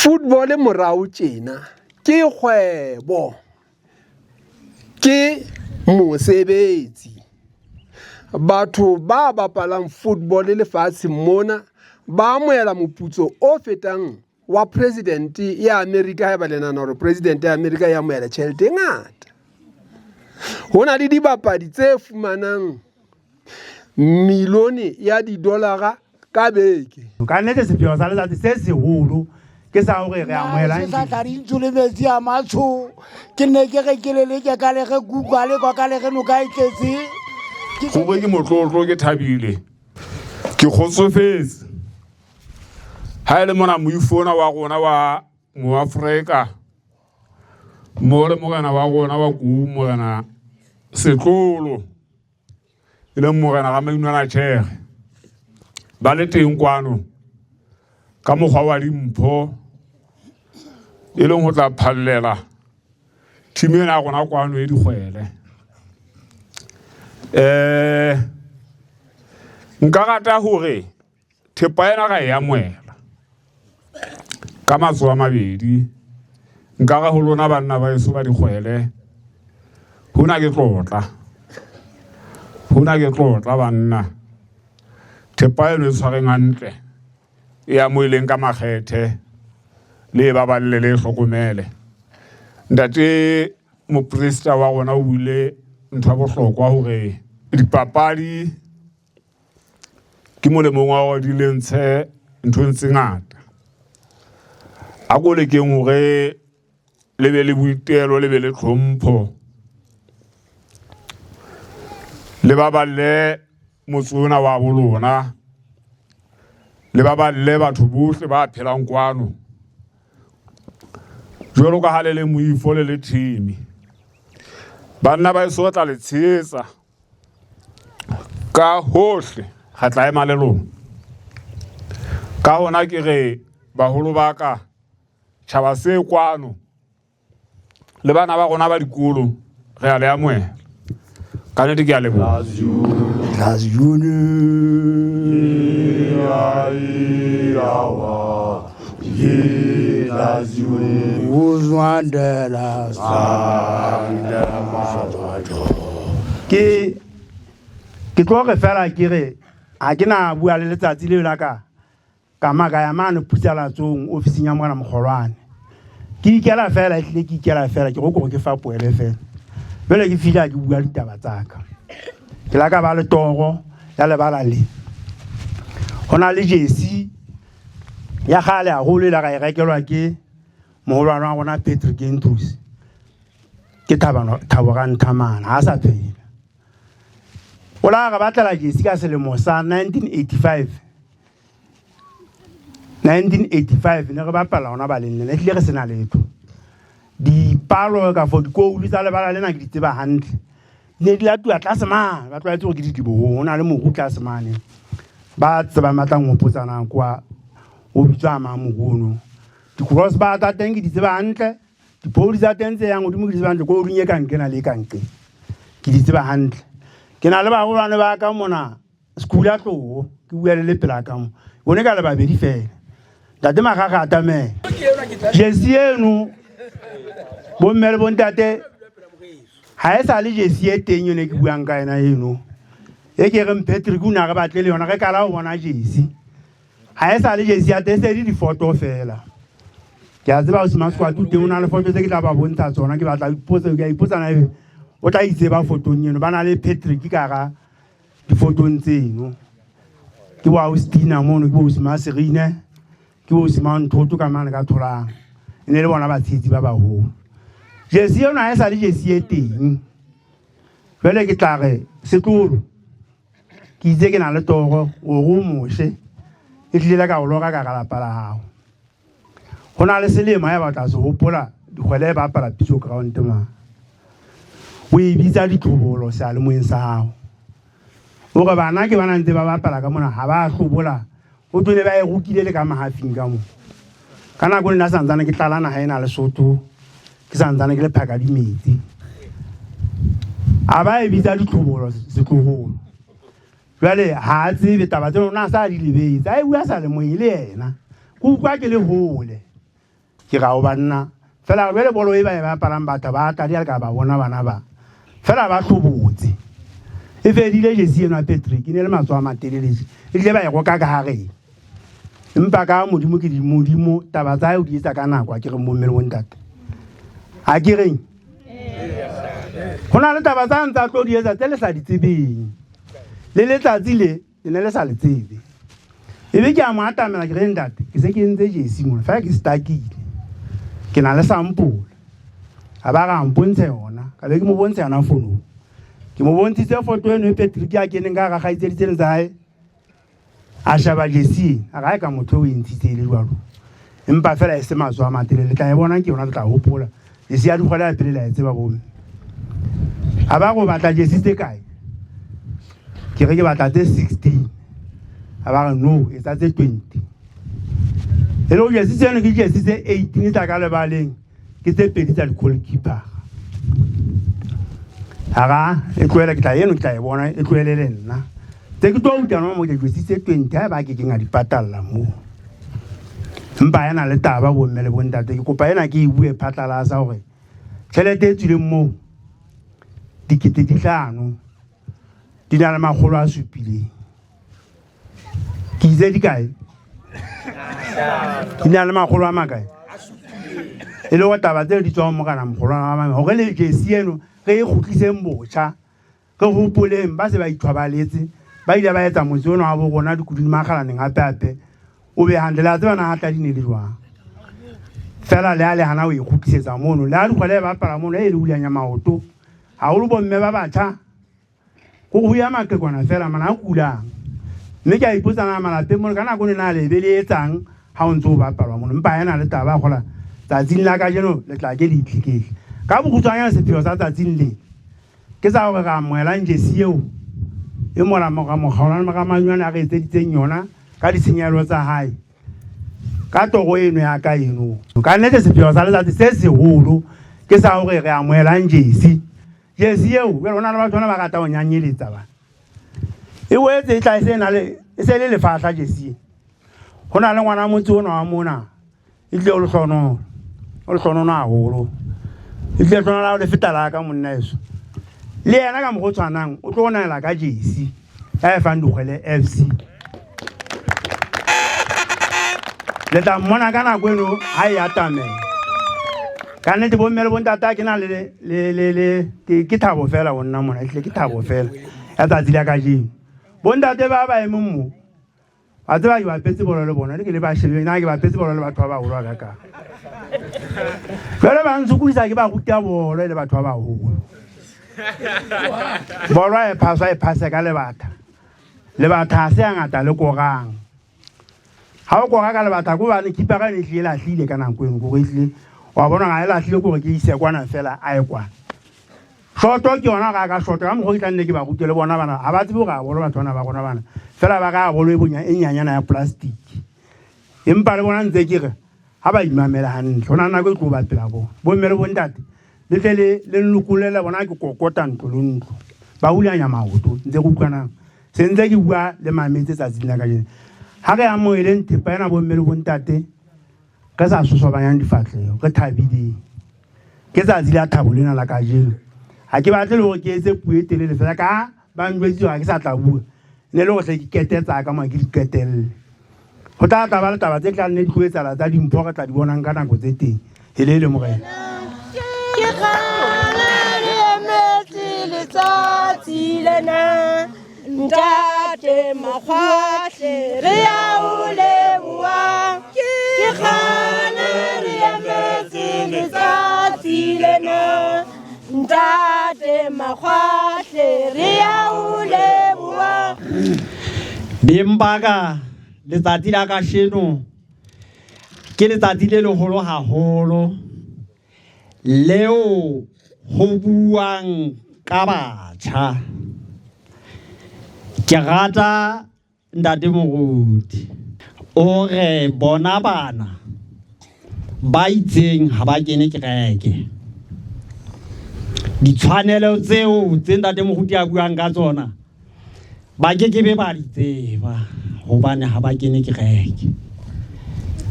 Football morao tjena ke kgwebo, ke mosebetsi. Batho ba bapalang football lefatsheng mona ba amohela moputso o fetang wa president ya America haeba le nahana hore president ya America e amohela tjhelete e ngata. Ho na le dibapadi tse fumanang milione ya didolara ka beke. Ka nnete sepheo sa letsatsi se seholo ke sa hore re amohelang sa tla dintso le metsi a matsho ke ne ke re ke le leke ka le re kutlwa le kwa ka le re noka e tletse. Gobe ke motlotlo, ke thabile, ke kgotsofetse. Ha e le mona moifo ona wa rona wa Moafrika mo le morena wa rona wa Kuu, Morena Setlolo, e leng morena ga Mainwana Tšhere, ba le teng kwano ka mokgwa wa dimpho, e leng ho tla phallela team ena ya rona kwano e dikgwele. Nka rata hore thepa ena ra e amohela ka matsoho a mabedi. Nka re ho lona banna ba eso ba dikgwele, hona ke tlotla, hona ke tlotla banna. Thepa eno e tshwareng hantle, e amoheleng ka makgethe, le e baballe, le e hlokomele. Ntate moprista wa rona o buile ntho ya bohlokwa hore dipapadi ke molemong wa hore di le ntshe nthong tse ngata. A ko lekeng hore le be le boitelo, le be le tlhompho, le baballe motse ona wa bo lona, le baballe batho bohle ba phelang kwano jwalo ka ha le le moifo le le team. Banna ba eso re tla le tshehetsa ka hohle, re tla ema le lona. Ka hona ke re baholo ba ka, tjhaba se kwano le bana ba rona ba dikolo, re a le amohela. Ka nnete ke a leboha. Ke tlo re fela ke re ha ke na bua le letsatsi leo la ka ka maka ya mane Phutsalatsong ofising ya Morena Mokgolwane. Ke ikela fela, ehlile ke ikela fela, ke go ke fa poele fela. Jwale ke fihla ke bua ditaba tsa ka. Ke la ka ba le toro ya lebala le. Ho na le jersey ya kgale haholo e la ka e rekelwa ke moholwane wa rona Patrick Andrews. Ke Thabo Ranthamana, ha sa phela. O la re batlela jersey ka selemo sa 1985. 1985 ne re bapala hona baleng lena, ehlile re sena letho. Dipalo kafo dikoulu tsa lebala lena ke di tseba hantle. Di ne di latuwa tlase mane, ba tlwaetse hore ke ditebohong, ho na le moru tlase mane. Ba tsebang ba tla nhopotsa nako o bitswa mang moru ono. Di-cross bar tsa teng ke di tseba hantle, diphodi tsa teng tse yang hodimo ke di tseba hantle, koulung e ka nqena le e ka nqena ke di tseba hantle. Ke na le baholwane ba ka mona Sekula tloho, ke bua le le pela ka mo. Bone ka le babedi fela. Ntate Magaga atamela. Jersey eno bomme le bontate ha e sa le jersey e teng yone ke buang ka yena eno. E ke reng Patrick o ne a re batle le yona re kala ho bona jersey. Ha e sa le jersey ya teng se di difoto fela. Ke a tseba o Maswati teng o na le foto tse ke tla ba bontsha tsona, ke batla ipotsa, ke a ipotsa na ebe o tla itseba fotong eno. Ba na le Patrick ka hara difotong tseno. Ke bo Austina mono, ke bo Osima Serine, ke bo Osima Nthoto ka mane ka Tholang. E ne le bona batshehetsi ba baholo. Jersey eno ha e sa le jersey e teng. Jwale ke tla re setlolo, ke itse ke na le toro hore o moshe, e tlile la ka o lora ka hara lapa la hao. Ho na le selemo ha e batla se hopola dikgwele e bapala pitso ground ma. O e bitsa ditlhobolo seyalemoyeng sa hao. O re bana ke bana ntse ba bapala ka mona ha ba hlobola, o tlo ne ba e rokile le ka mahafing ka mo. Ka nako nna santsane ke tlala naha ena Lesotho, ke santsane ke le phaka di metsi. A ba e bitsa ditlhobolo setloholo. Jwale ha a tsebe taba tseno, na sa di lebetse. A e bua sa le moyeng le yena. Ke utlwa ke le hole. Ke ra o banna fela jwale bolo e ba e bapalang batho ba tla di ka ba bona bana ba fela ba hlobotse. E fedile jesi eno ya Patrick, e ne le matsoho a matelele e tlile ba e roka ka hareng. Empa ka Modimo ke di Modimo, taba tsa hae o di etsa ka nako. A ke reng bomme le bontate? A ke reng? Ho na le taba tsa ntsa tlo di etsa tse le sa di tsebeng. Le letsatsi le le ne le sa le tsebe. Ebe ke a mo atamela, ke re ntate, ke se ke entse jesi mona, fela ke stakile. Ke na le sample. A ba ra mpontshe yona, ka be ke mo bontshe yona fonong. Ke mo bontshitse foto eno e Patrick a keneng ka hara kgaitsedi tseno tsa hae. A sheba jesi a re ha e ka motho o e ntshitse e le jwalo. Empa fela e se matsoho a matelele, le tla e bona ke yona, le tla hopola. Jesi ya dikgwele ya pele le a e tseba bomme. A ba re o batla jesi tse kae? Ke re ke batla tse 16. A ba re no, etsa tse 20. E le hore jesi tseno ke jesi tse 18 tsa ka lebaleng, ke tse pedi tsa di-goalkeeper. Hara e tlohele, ke tla eno ke tla e bona, e tlohele le nna. Tse ke tlo utlwa mo ke jesi tse 20 ha ba ke keng a di patalla moo. Empa ena le taba bomme le bontate, ke kopa ena ke e bue phatlalatsa hore tjhelete e tswileng moo 5 di na le 700. Ke itse di kae? Di na le makgolo a makae? E le hore taba tseo di tswang morena mogolwana wa mame hore le jesi eno re e kgutliseng botjha, re hopoleng ba se ba ithobaletse, ba ile ba etsa motse ona wa bo rona Dikudung Makgalaneng hape hape o be hantle. Le a tseba na ha tla di ne le jwang? Fela le a le hana ho e kgutlisetsa mono, le ha dikgwele e bapala mono e le hulanya maoto haholo bomme ba batjha. Ko ho ya maqhekwana fela mana a kulang. Mme ke a ipotsa na malapeng mono ka nako eno na le be le etsang ha o ntse o bapalwa mono. Empa ha ena le taba gola tsatsing la kajeno le tla ke le itliketle. Ka bokgutshwanyane sepheo sa tsatsing le ke sa hore re amohelang jesi eo e mora mokgaolane Ramanyane a re etseditseng yona ka ditshenyehelo tsa hae ka toro eno ya ka eno. Ka nnete sepheo sa letsatsi se seholo ke sa hore re amohelang jesi. Jesi eo jwale ho na le batho bana ba ratang ho nyanyeletsa bana. E boetse e tla e se na le e se le lefahla jesi. Ho na le ngwana motse ona wa mona e tlile o lehlonono, o lehlonono haholo. E tlile lehlonono la le feta la ka monna eso. Le yena ka mokgwa o tshwanang o tlo naela ka jesi ya e fang Dikgwele FC. Le tla mmona ka nako eno ha e atamela. Ka nnete bomme le bontate ke na le le le le ke thabo fela ho nna mona, ehlile ke thabo fela ya tsatsi la kajeno. Bontate ba ba emeng mo, ba tseba ke bapetse bolo le bona, le ke le ba shebe na ke bapetse bolo le batho ba baholo ba kakang. Jwale ba ntshokodisa ke ba ruta bolo e le batho ba baholo. Bolo e phaswa e phase ka lebatha. Lebatha ha se hangata le korang. Ha o kora ka lebatha ko bane keeper e hlile lahlile ka nako eno, kore ehlile wa bona ha e lahlile kore ke ise kwana fela a e kwana. Shoto ke yona ga ka shoto ka mokgwa ke tla nne ke ba rute le bona bana ha ba tsebe hore a bolo batho bana ba rona bana fela ba ka bolo e bonya e nyanyana ya plastic. Empa le bona ntse ke re ha ba imamela hantle ho na nako e tlo ba pela bona. Bomme le bontate le tle le le nlokollele bona ke kokota ntlo le ntlo ba hulanya maoto ntse re utlwanang. Se ntse ke bua le mametse tsatsing la kajeno. Ha re amoheleng thepa ena bomme le bontate re sa sosobanyang difahleho, re thabileng. Ke tsatsi la thabo lena la kajeno. Ha ke batle le hore ke etse puo e telele fela ka ba njwetsitse hore ha ke sa tla bua. Ne le hore hle ke qete tsa ka mo ke di qetelle. Ho tla tla ba le taba tse tlang ne di tlo etsahala tsa dimpho re tla di bonang ka nako tse teng. Helele morena. Ke kgale re emetse letsatsi lena, ntate Makgwahle re a o leboha. Ke kgale re emetse letsatsi lena, ntate Makgwahle re a o leboha. Beng ba ka, letsatsi la kasheno ke letsatsi le leholo haholo leo ho buang ka batjha. Ke rata ntate moruti o re bona bana ba itseng ha ba kene kereke. Ditshwanelo tseo tse ntate moruti a buang ka tsona ba ke ke be ba di tseba hobane ha ba kene kereke.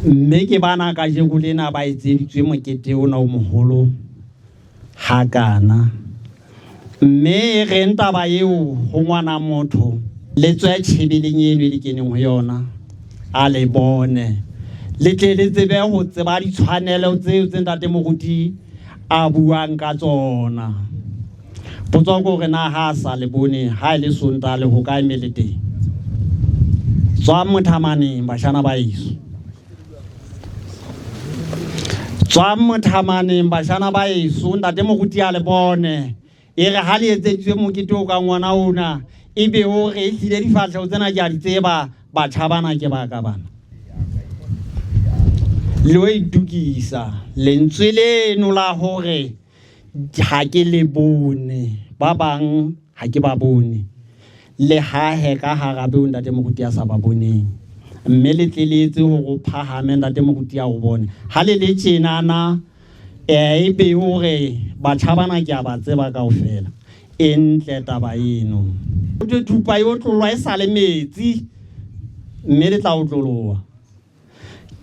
Mme ke bana kajeko lena ba etseditswe mokete ona o moholo hakana. Mme e reng taba eo ho ngwana motho le tswe tjhebeleng eno e le keneng ho yona a le bone le tle le tsebe ho tseba ditshwanelo tseo tse ntate moruti a buang ka tsona. Potso ke hore na ha a sa le bone ha e le Sontaha le hokae me le teng. Tswang mothamaneng bashana ba eso. Tswang mothamaneng bashana ba eso ntate moruti a le bone. E re ha le etseditswe mokete o kang ona ona ebe o re ehlile difahleho tsena ke a di tseba batjha bana ke ba ka bana. Le o itukisa lentswe leno la hore ha ke le bone ba bang ha ke ba bone le hahe ka hara beo ntate moruti a sa ba boneng mme le tle le etse hore o phahame ntate moruti a o bone ha le le tjenana e be hore batjha bana ke a ba tseba kaofela e ntle taba eno ho thupa e otlolwa e sa le metsi mme le tla otloloha.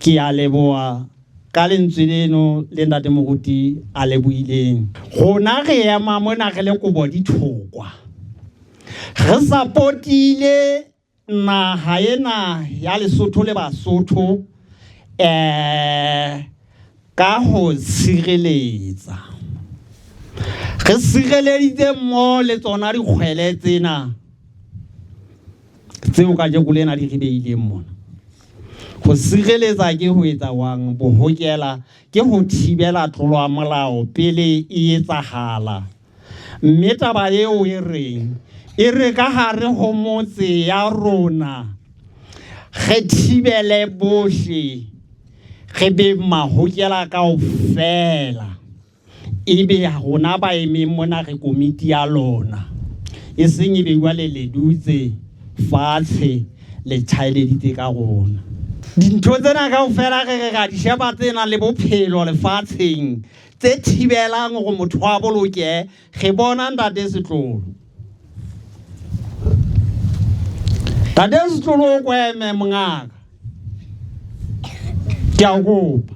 Ke a leboha ka lentswe leno le ntate moruti a le buileng. Rona re ema mona re le kobo di thokwa. Re sapotile naha ena ya Lesotho le Basotho ka ho tshireletsa. Re sireleditse mmoho le tsona dikgwele tsena tseo kajeko lena di re beileng mona. Ho sireletsa ke ho etsa wang bohokela ke ho thibela tlolo ya molao pele e etsahala. Mme taba eo e reng e re ka hare ho motse ya rona re thibele bohle re be mahokela kaofela. Ebe rona ba emeng mona re komiti ya lona e seng ebe jwale le dutse fatshe le tjhaeleditse ka rona. Dintho tsena kaofela re re ra di sheba tse nang le bophelo lefatsheng tse thibelang hore motho a bolokehe re bona ntate Setlolo. Ntate Setlolo o kweme mongaka. Ke a o kopa.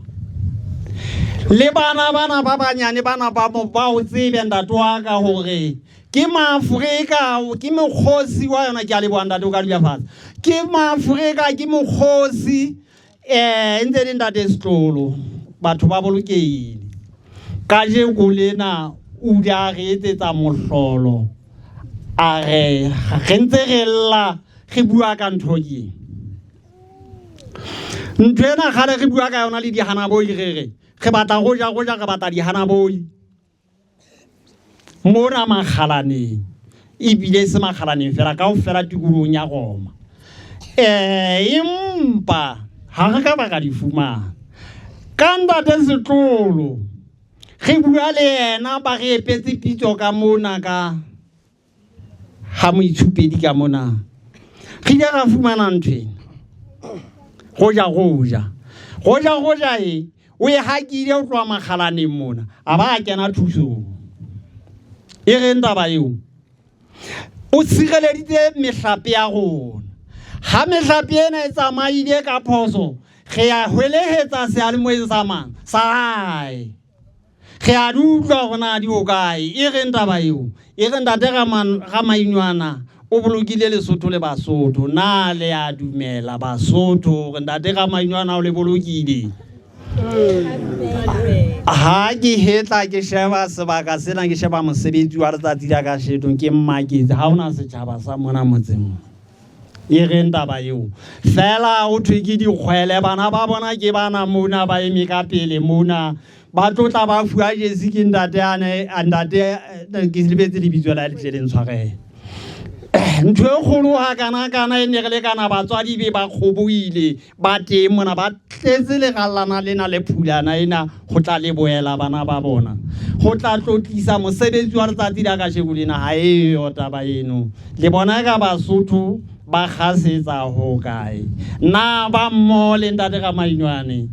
Le bana bana ba banyane bana ba mo ba o tsebe ntate wa ka hore ke Maafrika ke mokgosi wa yona ke a leboha ntate o ka dula fatshe. Ke Maafrika ke mokgosi e ntse le ntate Setlolo batho ba bolokehile. Kajeko lena o ile a re etsetsa mohlolo a re re ntse re lla re bua ka ntho ke ntho ena kgale re bua ka yona le dihanaboi re re re batla go ja go ja re batla dihanaboi mona makgalaneng ebile se makgalaneng fela kaofela tikolohong ya Roma. Empa ha re ka ba ka di fumana. Ka ntate Setlolo re bua le yena ba re epetse pitso ka mona ka ha moitshupedi ka mona. Re ile ra fumana ntho ena. Go ja go ja. Go ja go ja e o e hakile ho tloha makgalaneng mona a ba a kena thusong. E reng taba eo? O tshireleditse mehlape ya rona. Ha mehlape ena e tsamaile ka phoso, re ya hwelehetsa seyalemoyeng sa mang? Sa hae. Re a di utlwa hore na di hokae. E reng taba eo? E re ntate Ramainwana o bolokile Lesotho le Basotho. Na le a dumela Basotho hore ntate Ramainwana o le bolokile? Ha ke hetla ke sheba sebaka sena ke sheba mosebetsi wa letsatsi la kasheno ke mmaketse ha hona setjhaba sa mona motseng mona. E reng taba eo? Fela ho thwe ke dikgwele bana ba bona ke bana mona ba eme ka pele mona ba tlotla ba fuwa jesi ke ntate ane ntate ke lebetse lebitso la letle le ntshwarele. Ntho e kgolo ha kana kana e ne re le kana batswadi be ba kgobohile ba teng mona ba tletse lerallana lena le phulana ena ho tla lebohela bana ba bona ho tla tlotlisa mosebetsi wa letsatsi la kasheko lena ha eyo taba eno le bona ka Basotho ba kgasetsa ho kae na ba mmoho le ntate Ramainwane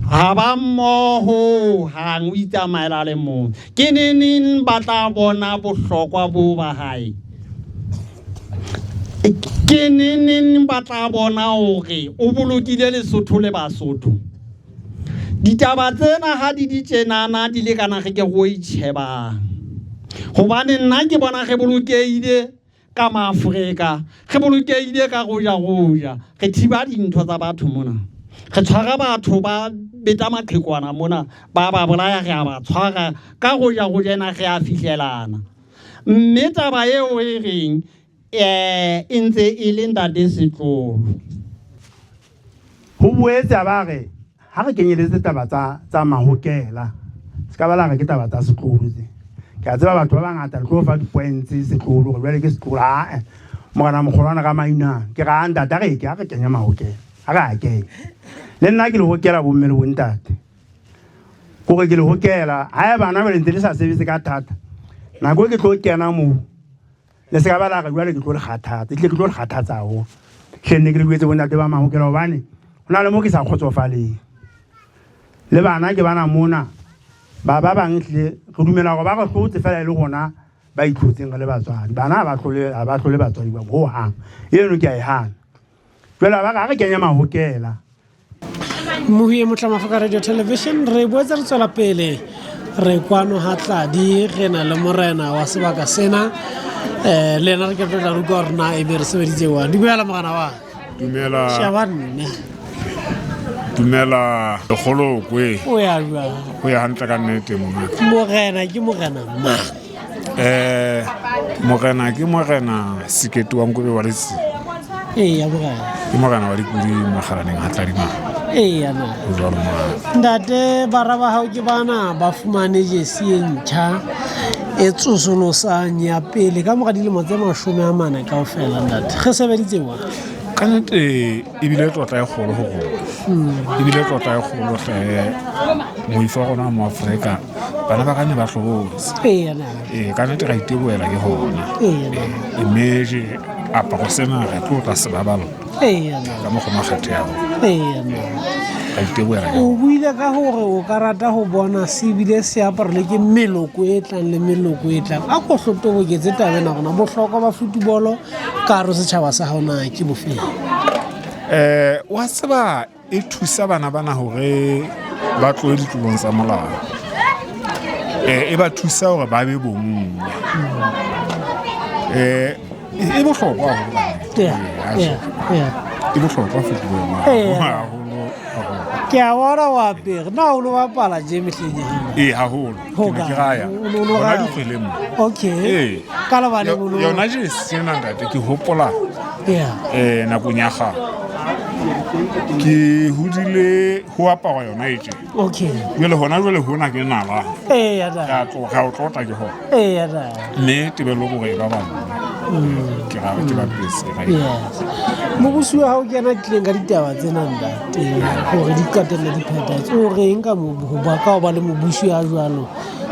ha ba mmoho hang o itsamaela le mong ke neneng ba tla bona bohlokwa bo ba hae. Ke neneng ba tla bona hore o bolokile Lesotho le Basotho? Ditaba tsena ha di di tjenana di lekana re ke go itjhebang. Hobane nna ke bona re bolokehile ka maAfrika, re bolokehile ka go ja go ja, re thiba dintho tsa batho mona. Re tshwara batho ba beta maqhekwana mona, ba ba bolaya re a ba tshwara ka go ja go jena re a fihlelana. Mme taba eo e reng eh e ntse e le ntate Setlolo. Ho boetse a ba re ha re kenyeletse taba tsa tsa mahokela se ka ba la re ke taba tsa setlolo tse ke a tseba batho ba bangata le tlo fa di-points setlolo gore jwale ke setlolo ae morena mogolwana ka mainane ke ra ntate a re ke a re kenya mahokela a re a kenya le nna ke le hokela bomme le bontate kore ke le hokela ha e bana jwale ntse le sa sebetse ka thata nako e ke tlo kena moo le se ka ba la re jwale ke tlo le kgathatsa ehlile ke tlo le kgathatsa haholo hle nne ke le buetse bontate ba mahokela hobane ho na le mo ke sa kgotsofaleng le bana ke bana mona ba ba bang hlile re dumela gore ba re hlotse fela e le rona ba itlhotseng re le batswadi bana ha ba hlole ha ba hlole batswadi ba hohang eno ke a e hana jwale ba re ha re kenya mahokela Mohi e motla Mafoka Radio Television re boetse re tswela pele re kwano ha tladi re na le morena wa sebaka sena eh le ena re ke tla re utlwa gore na ebe re sebeditse jwang. Dumela morena wa Dumela. Sheba nna. Dumela lekgolokwe. O ya jwang? O ya hantle ka nnete mongaka. Morena ke morena mang? Eh morena ke morena Sekete wa Nkobe wa Letsile. Eya morena. Ke morena wa Dipudi Makgalaneng ha Tladimang. Eya na. O jwalo morena. Ntate bara ba hao ke bana ba fumane jesi e ntjha e tsosolosang ya pele ka mora dilemo tse 40 kaofela ntate. Re sebeditse jwang? Ka nnete ebile tlotla e kgolo ho rona. Ebile tlotla e kgolo hle moifo wa rona wa mo Afrika bana ba ka ne ba hlobotse. Eya na. Ee ka nnete ra itebohela ke hona. Eya na. Ee, mme je aparo sena re tlo tla se baballa Eya na. ka mokgwa makgetheho. Eya na. Ra itebohela ke O buile ka hore o ka rata ho bona se ebile se aparelwe ke meloko e tlang le meloko e tlang. A ko hlotoboketse taba ena hore na bohlokwa ba futubolo ka hare ho setjhaba sa hao na ke bofeng? Eh wa tseba e thusa bana bana hore ba tlohe ditlolong tsa molao. Eh e ba thusa hore ba be bonngwe. Eh e bohlokwa haholo. Yeah, yeah. E bohlokwa football. Ee. Haholo. Ke a bona o apere. Na o lo bapala je mehleng ya hao? Ee haholo. Ho Ke ne kae? ke raya. O lo- o lo Hona raya? dikgweleng mo. Okay. Ee. Ka lebaleng o lo- Yona jesi ena ntate ke hopola Yeah. eh nakong ya kgale. Ke hodile ho aparwa yona e tje. Okay. Jwale hona jwale hona ke nala. Eya da. Ka tloga o tlotla ke hona. Eya da. Mme tebello ke hore e ba bang. Ke ra ke ba pese ra. Yes. Mobusi wa hao ke yena a tlileng ka ditaba tsena ntate hore di qetelle di phethahetse. O reng ka ho ba ka ho ba le mobusi ya jwalo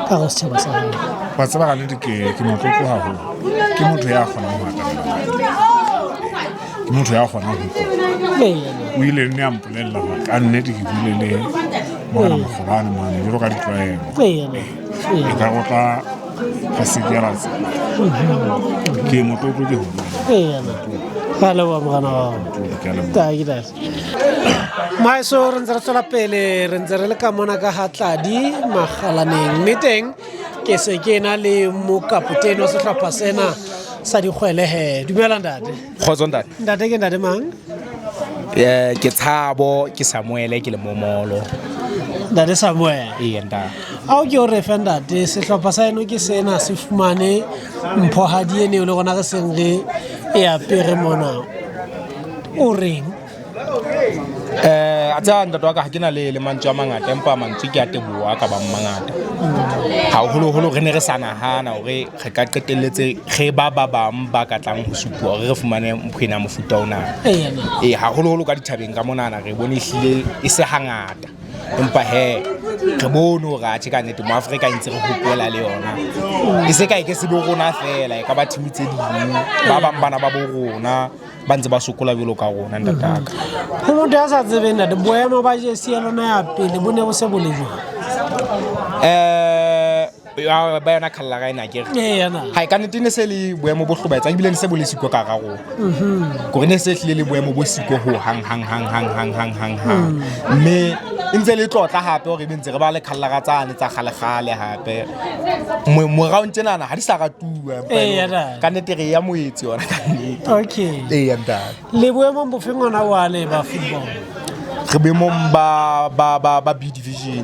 ka hare ho setjhaba sa hao? Wa tseba ka nnete ke ke motlotlo haholo. Ke motho ya kgonang ho atamela. Ke motho ya kgonang ho utlwa. Eya. O ile nne a mpolella hore ka nnete ke buile le morena Mokgobane mane jwalo ka ditlwaelo. Eya. E ka re o tla re sekela tsela. Ke motlotlo ke hona. Eya. Ra leboha morena wa hao. Ke a leboha. Tanki ntate. Maeso re ntse re tswela pele re ntse re le ka mona ka ha Tladi Makgalaneng mme teng ke se ke na le mokapotene wa sehlopha sena sa dikgwele he. Dumela ntate. Kgotso ntate. Ntate ke ntate mang? Eh ke Tshabo, ke Samuel, ke le Momolo. Ntate Samuel. Ee ntate. Ao ke o re fe ntate sehlopha sa eno ke sena se fumane mphohadi ene le rona re seng re e apere mona. O reng? Eh a tsaya ntate wa ka ha ke na le le mantswe a mangata empa mantswe ke a teboha ka bang mangata. Haholoholo re ne re sa nahana hore re ka qetelletse re ba ba bang ba ka tlang ho supuwa hore re fumane mpho ena ya mofuta ona. Eya na. Ee haholoholo ka dithabeng ka monana re bone ehlile e se hangata. Empa he re bone hore atjhe ka nnete mo Afrika ntse re hopola le yona. E se ka e ke se bo rona fela e ka ba team tse ding ba bang bana ba bo rona ba ntse ba sokola jwalo ka rona ntataka. Ho motho ya sa tsebeng ntate boemo ba jesi ya lona ya pele bo ne bo se bo le jwang? Eh Ba yona kgallara ena ke Eya na. Ga e ka nnete ne se le boemo bo hlobaetsang ebile ne se bo le siko ka hara rona. Kore ne se hlile le boemo bo siko ho hang hang hang hang hang hang hang hang. Mme e ntse le tlotla hape hore ebe ntse re ba le kgallara tsane tsa kgale-kgale hape. Moraong tjenana ha di sa ratuwa empa e le Eya hore na. ka nnete re ya moetse yona ka nnete. Okay. Eya ntate. Le boemong bofeng hona jwale ba football? Re boemong ba ba ba ba B division.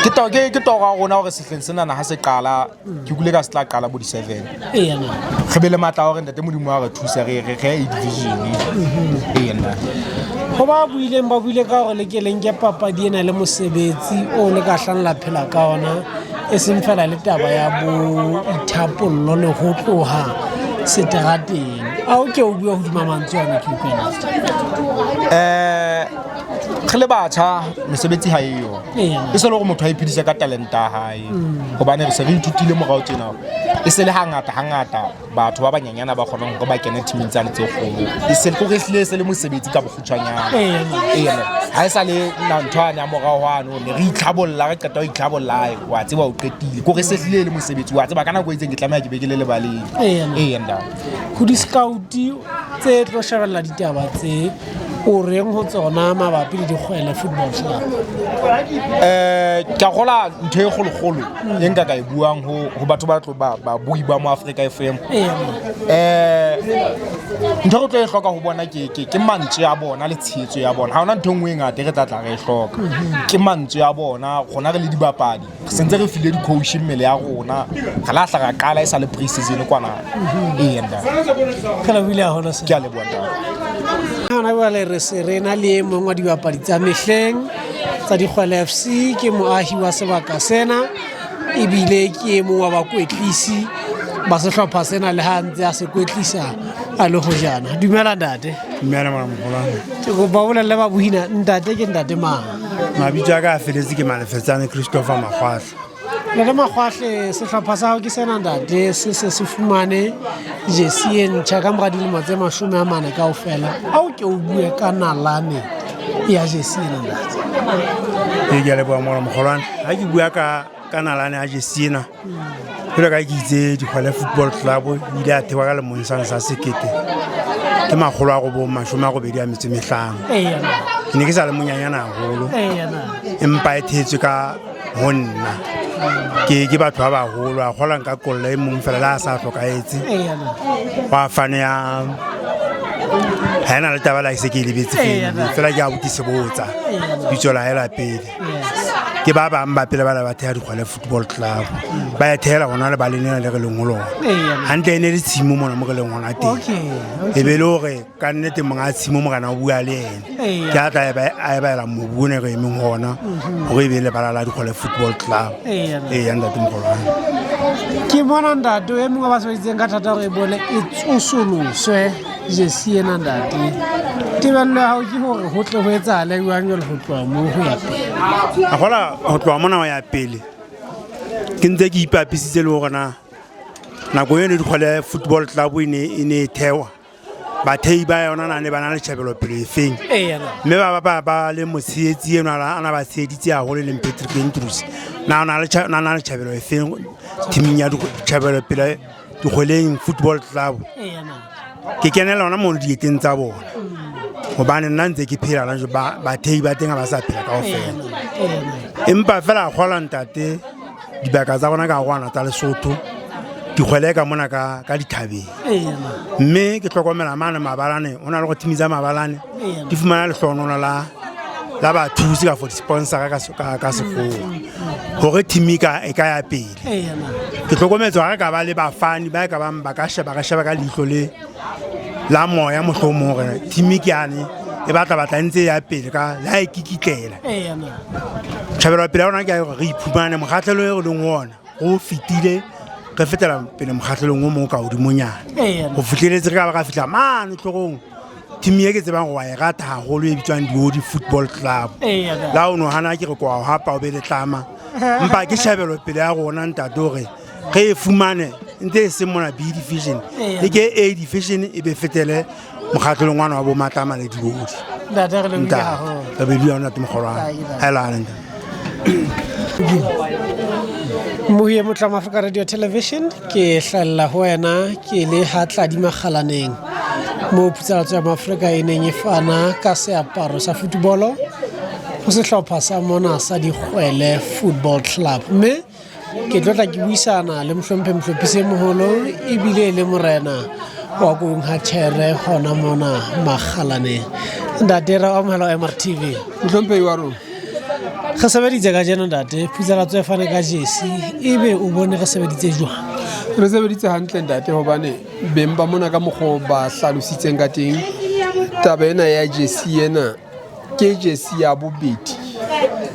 Ke to ke ke toro ya rona hore sehleng senana ha se qala ke kule ka se tla qala bo di-7. Eya na. Re be le matla a hore ntate Modimo wa re thusa re re re A division. Eya ntate. Ho ba buileng ba buile ka hore le ke le nke papadi ena le mosebetsi o le ka hlang la phela ka ona e seng fela le taba ya boithapollo le ho tloha seterateng. A o ke o bue hodima mantswe ano ke utlwe. Re le batjha mesebetsi ha eyo. Eya. E se le hore motho a iphedise ka talenta ya hae. Hobane re se re ithutile morao tjena hore e se le hangata hangata batho ba banyenyana ba kgonang hore ba kene team-ing tsane tse kgolo. E se kore ehlile e se le mosebetsi ka bokgutshwanyane. Eya. Eya. Ha e sa le na ntho yane ya morao hwane ne re itlhabolla re qeta ho itlhabolla ai, wa tseba o qetile. Kore se hlile e le mosebetsi wa tseba ka nako e itseng ke tlameha ke be ke le lebaleng. Eya. Eya ntate. Ho di-scout tse tlo shebella ditaba tse o reng ho tsona mabapi le Dikgwele Football Club? Ke a kgola ntho e kgolokgolo e nka ka e buang ho ho batho ba tlo ba babui ba mo Africa FM. Eya. Ntho re tlo e hloka ho bona ke ke ke mantswe a bona le tshehetso ya bona. Ha hona ntho e nngwe e ngata e re tla tla re e hloka. Ke mantswe a bona rona re le dibapadi. Re sentse re file di-coach mmele ya rona. Re la hla ra qala e sa le pre-season kwana. Eya ntate. Re lebohile haholo sir. Ke a leboha ntate. Hona jwale re se re na le e mong wa dibapadi tsa mehleng tsa Dikgwele FC, ke moahi wa sebaka sena ebile ke e mong wa bakwetlisi ba sehlopha sena le ha ntse a se kwetlisa a le hojana. Dumela ntate. Dumela mora mogolwane. Ke kopa o bolelle babuhina ntate ke ntate mang? Mabitso a ka a feletse ke Malefetsane Christopher Makgwahle. Ntate Makgwahle, sehlopha sa hao ke sena ntate, se se se fumane jersey e ntjha ka mora dilemo tse 40 kaofela. A o ke o bue ka nalane ya jersey ena ntate. Ee, ke a leboha mora mogolwane. Ha ke bua ka ka nalane ya jersey ena, jwalo ka ke itse Dikgwele Football Club e ile ya thewa ka lemong sane sa sekete ke 985. Eya na. Ke ne ke sa le monyanyana haholo. Eya na. Empa e thetswe ka ho nna. Ke ke batho ba baholo a kgola nka kolla e mong fela le ha sa hlokahetse. Eya na. Wa fane ya ha ena le taba la se ke e lebetse Eya na. fela ke a abuti se botsa. Bitso la hae la pele. Yes. Ke ba bang ba pele ba le ba theha Dikgwele Football Club. Ba e thehela hona le baleng lena le re leng ho lona. Eya na. Hantle e ne le tshimo mona mo re leng hona teng. Okay. E be le hore ka nnete monga tshimo morena o bua le yena. Eya. Ke a tla e ba a e baela mobu o ne re emeng ho ona hore e be lebala la Dikgwele Football Club. Eya na. Eya ntate mogolwane. Ke mona ntate e mongwe wa ba sebeditseng ka thata hore e bole e tsosoloswe jersey ena ntate. Tebello ya hao ke hore ho tle ho etsahale jwang jwale ho tloha moo ho ya pele? A kgola ho tloha mona ho ya pele. Ke ntse ke ipapisitse le hore na nako eno Dikgwele Football Club e ne e ne e thewa. Bathehi ba yona na ne ba na le tjhebelopele e feng. Eya na. Mme ba ba ba le motshehetsi enwa a na ba tsheheditse haholo e leng Patrick Andrews. Na na le na na le tjhebelo e feng teaming ya tjhebelopele Dikgweleng Football Club. Eya na. Ke kenela hona mono dieteng tsa bona. Hobane nna ntse ke phela hona jwale, bathehi ba teng ha ba sa phela kaofela. Eya na. Empa fela a kgola ntate dibaka tsa rona ka rwana tsa Lesotho dikgwele ka mona ka ka dithabeng. Eya na. Mme ke hlokomela mane mabalane ho na le go team tsa mabalane Eya. di fumana lehlohonolo la la bathusi ka for di-sponsor ka ka ka sekgowa hore team e ka e ka ya pele. Eya na. Ke hlokometse hore ka ba le bafani ba ka bang ba ka sheba ka sheba ka leihlo le la moya mohlomong hore team ke yane e batla batla e ntse e ya pele ka la e kikitlela. Eya na. Tjhabelo pele ya rona ke ya hore re iphumane mokgahlelo e re leng ho ona o fetile re fetela pele mokgahlelong o mong o ka hodimonyana. Eya na. Ho fihleletse re ka ba ra fihla mane tlhorong team e ke tsebang hore wa e rata haholo e bitswang Diodi Football Club. Eya na. La o no hana ke re kwa o hapa o be le tlama. Empa ke tjhabelo pele ya rona ntate hore re e fumane ntse e seng mona B division. Eya. E ke A division e be fetele mokgahlelong wana wa bo Matlama le Diodi. Ntate re lebohile Ntate, haholo. re be le yona ntate mogolwane. Ai, ntate. Ha e le hantle. Mohi e motle wa Africa Radio Television ke hlahella ho wena ke le ha Tladi Makgalaneng moo phutsalatso ya Maafrika e neng e fana ka seaparo sa football ho sehlopha sa mona sa Dikgwele Football Club mme ke tlo tla ke buisana le mohlomphe mohlophisi e moholo ebile e le morena wa kong ha tjhere hona mona Makgalaneng. Ntate re amohela MRTV. Mohlomphehi wa rona. Re sebeditse kajeno ntate, phutsalatso e fane ka jesi, ebe o bone re sebeditse jwang? Re sebeditse hantle ntate hobane beng ba mona ka mokgwa o ba hlalositseng ka teng taba ena ya jesi ena ke jesi ya bobedi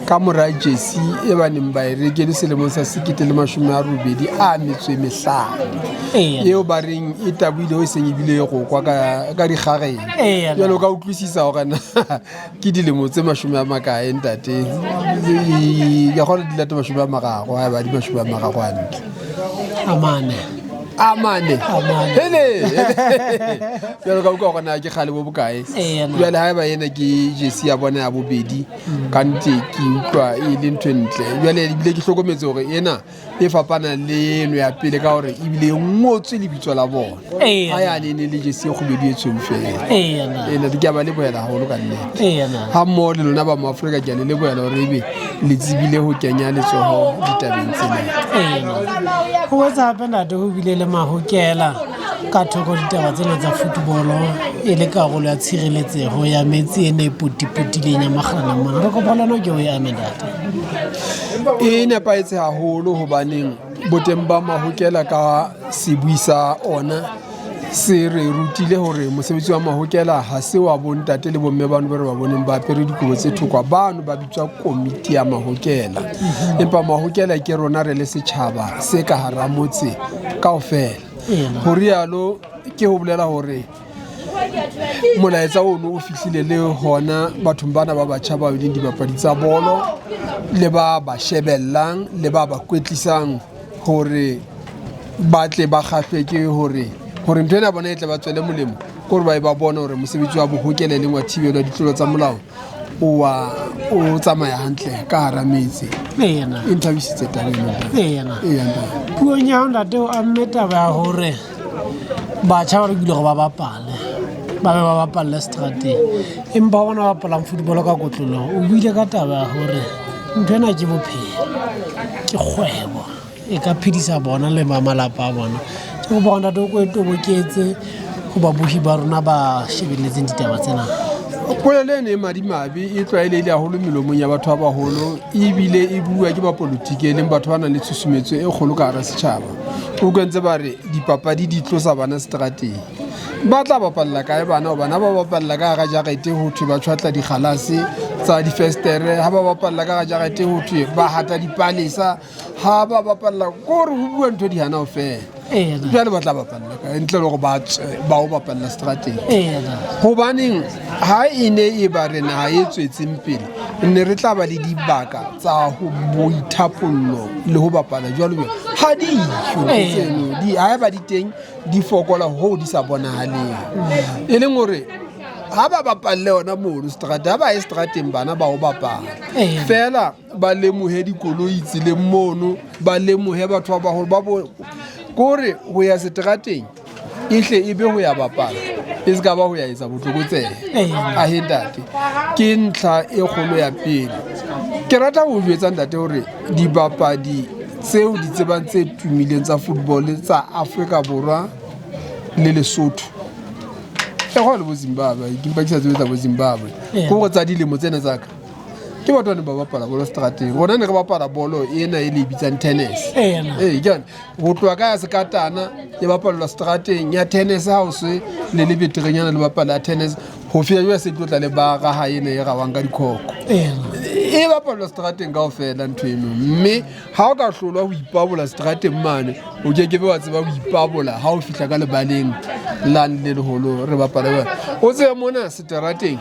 ka mora jesi e ba neng ba e rekele selemong sa 1985 eo ba reng e taboile o e seng ebile e rokwa ka dikgareng. Jwale o ka utlwisisa hore na ke dilemo tse mashome a makae ntate, ke kgona di late 30 ha ba di 30 hantle. A mane hele jalo ka utlwa gore na ke kgale bo bokae. Jwale ha eba ena ke jesi ya bona ya bobedi ka nnete ke utlwa e le ntho e ntle. Jwale ebile ke hlokometse hore ena e fapana le eno ya pele ka gore ebile e ngotswe lebitso la bona. Ha yane e ne le jesi e kgubedu e tshweu fela. Ena ke a ba lebohela haholo ka nnete. Ha mmoho le lona ba mo Afrika ke a le lebohela hore ebe le tsebile ho kenya letsoho ditabeng tsena. Ho etsa hape ntate ho bile le mahokela ka thoko ditaba tsena tsa football e le karolo ya tshireletseho ya metsi e ne e potipotileng ya Makgalaneng mona. Re kopa le wena ke o e ame ntate. E nepahetse haholo hobaneng boteng ba mahokela ka sebui sa ona se re rutile hore mosebetsi wa mahokela ha se wa bontate le bomme bano ba re ba boneng ba apere dikobo tse thokwa, bano ba bitswa komiti ya mahokela. Empa mahokela ke rona re le setjhaba se ka hara motse kaofela. Ho rialo ke ho bolela hore molaetsa ono o fihlile le hona bathong bana ba batjha ba leng dibapadi tsa bolo le ba ba shebellang le ba ba kwetlisang hore ba tle ba kgahlwe ke hore ntho ena bona e tle ba tswele molemo, ke hore ba e ba bone hore mosebetsi wa bohokela e leng wa thibelo ya ditlolo tsa molao o tsamaya hantle ka hara metse. E nthabisitse taba eno. Puong ya hao ntate o amme taba ya hore batjha ba lokile hore ba bapale, ba be ba bapalle seterateng, empa bona ba bapalang football ka kotloloho. O buile ka taba ya hore ntho ena ke bophelo, ke kgwebo e ka phedisa bona le ba malapa a bona. Ke kopa hore ntate o ko e toboketse ho babohi ba rona ba shebelletseng ditaba tsena. Polelo ena e madimabe e tlwaelehile haholo melomong ya batho ba baholo, ebile e bua ke bapolitiki e leng batho ba nang le tshusumetso e kgolo ka hara setjhaba. O utlwa ba re dipapadi di tlosa bana seterateng. Ba tla bapalla kae bana? Hobane ha ba bapalla ka hara jarete ho thwe ba tjhwatla dikgalase tsa difestere, ha ba bapalla ka hara jarete ho thwe ba hata dipalesa, ha ba bapalla kore ho bua ntho di hana ho fela. Jwale ba tla bapalla kae ntle le hore ba tswe ba o bapalla seterateng? Hobaneng ha e ne e ba re naha e tswetseng pele ne re tla ba le dibaka tsa ho boithapollo le ho bapala jwalo jwalo. Ha di yo tseno, di ha eba di teng di fokola hoo di sa bonahaleng. E leng hore ha ba bapalle hona mono seterateng, ha ba ye seterateng bana ba o bapala fela, ba lemohe dikoloi tseleng mono, ba lemohe batho ba baholo ba bo kore ho ya seterateng e hle e be ho ya bapala, e se ka ba ho ya etsa botlokotsebe. Ahe ntate, ke ntlha e kgolo ya pele. Ke rata ho jwetsa ntate hore dibapadi tseo di tsebang tse tumileng tsa football tsa Afrika Borwa le Lesotho, e kgona le bo Zimbabwe, ke mpa ke sa tsebe tsa bo Zimbabwe, ke hore tsa dilemo tsena tsa ka ke batho ba neng ba bapala bolo seterateng. Rona ne re bapala bolo ena e le e bitsang tennis. Ee, ke yone ho tloha ka ya sekatana e bapallwa seterateng, ya tennis ha o se le le beterenyana le bapala ya tennis ho fihla jwale se tlo tla le bara ha ena e rawang ka dikhoko. E bapallwa seterateng kaofela ntho eno, mme ha o ka hlolwa ho ipabola seterateng mane, o ke ke be wa tseba ho ipabola ha o fihla ka lebaleng lane le leholo re bapala. O tsebe mona seterateng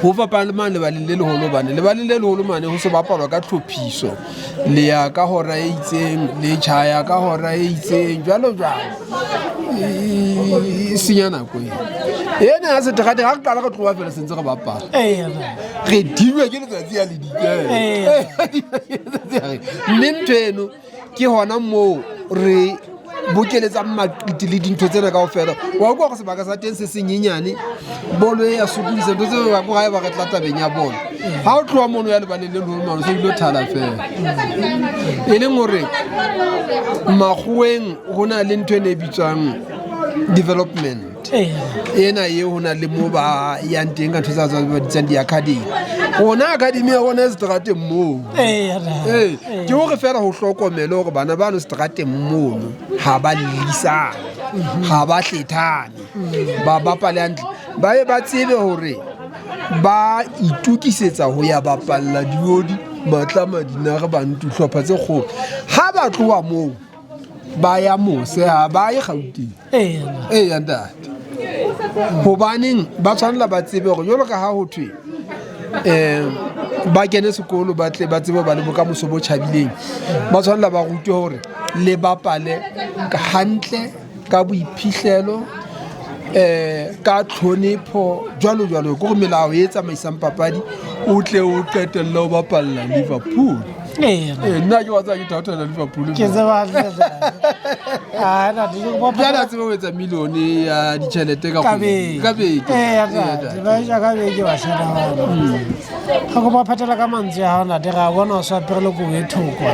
Ho fapana le mane lebaleng le leholo, hobane lebaleng le leholo mane ho se bapalwa ka tlhophiso, le ya ka hora e itseng, le tjhaya ka hora e itseng, jwalo jwalo. E senya nako ena. Ena ya seterateng ha re qala re tloha fela sentse re bapala. Re dilwe ke letsatsi ya le dikela. Mme ntho eno ke hona moo re bokeletsang maqiti le dintho tsena kaofela. Wa utlwa hore sebaka sa teng se senyenyane, bolo e ya sokodisa ntho tseo ba ko haeba re tla tabeng ya bolo. Ha o tloha mono ya lebaleng le leholo mane o so ilo thala fela. E leng hore makgoweng ho na le ntho e ne e bitswang development. Ena eo ho na le mo ba yang teng ka ntho tsa tsa ba bitsang di-academy. Rona academy ya rona e seterateng moo. Ee, ke hore fela ho hlokomele hore bana bano seterateng mono ha ba llisane, ha ba hlethane, ba bapale hantle, ba be ba tsebe hore ba itokisetsa ho ya bapalla diodi, matlama, dinare, bantu, hlopha tse kgolo. Ha ba tloha moo ba ya mose, ha ba ye Gauteng. Eya ntate, hobaneng ba tshwanela ba tsebe hore jwalo ka ha ho thwe ba kene sekolo, ba tle ba tsebe ba le bokamoso bo tjhabileng, ba tshwanela ba rutwe hore le bapale hantle ka boiphihlelo, ka tlhonepho, jwalo jwalo. Ke hore melao e tsamaisang papadi o tle o qetelle o bapalla Liverpool. Ee, nna ke wa tseba ke thaothela Liverpool. Ke tseba hantle. Ah, ntate, ke kopa Jwale a tsebe ho etsa milione ya ditjhelete ka ka kgwedi. beke. Ka beke. Ee, Ee, ntate, ba ja ka beke bashana bana. Ga kopa phethela ka mantswe a hao ntate, ga bona o sa apere le kobo e thoko.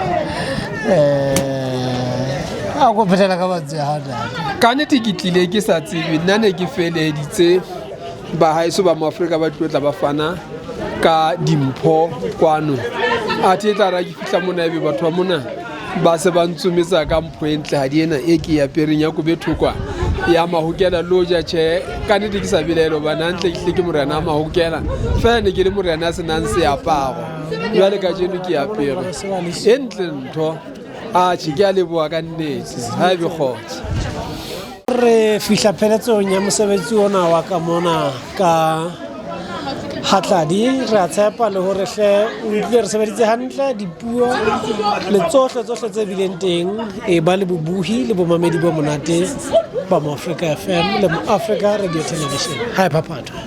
A ko phethela ka mantswe a hao ntate. Ka nnete ke tlile ke sa tsebe, nna ne ke feleditse bahaeso ba Moafrika ba tlilo tla ba fana ka dimpho kwano. Athe e tla ra ke fihla mona ebe batho ba mona ba se ba ntsometsa ka mpho e ntlehadi ena e ke e apereng ya kobo e thokwa ya mahokela loja. Tjhe, ka nnete ke sa belaele hobane hantle ke hlile ke morena a mahokela, fela ne ke le morena a senang seaparo. Jwale kajeno ke apere e ntle ntho. Atjhe, ke a leboha ka nnete, ha ebe kgotso. Re fihla pheletsong ya mosebetsi ona wa ka mona ka Hatladi. Re a tshepa le hore hle o utlwile re sebeditse hantle, dipuo le tsohle tsohle tse bileng teng, e ba le bobuhi le bomamedi bo monate ba Moafrika FM le Moafrika Radio Television. Ha e phaphathwa.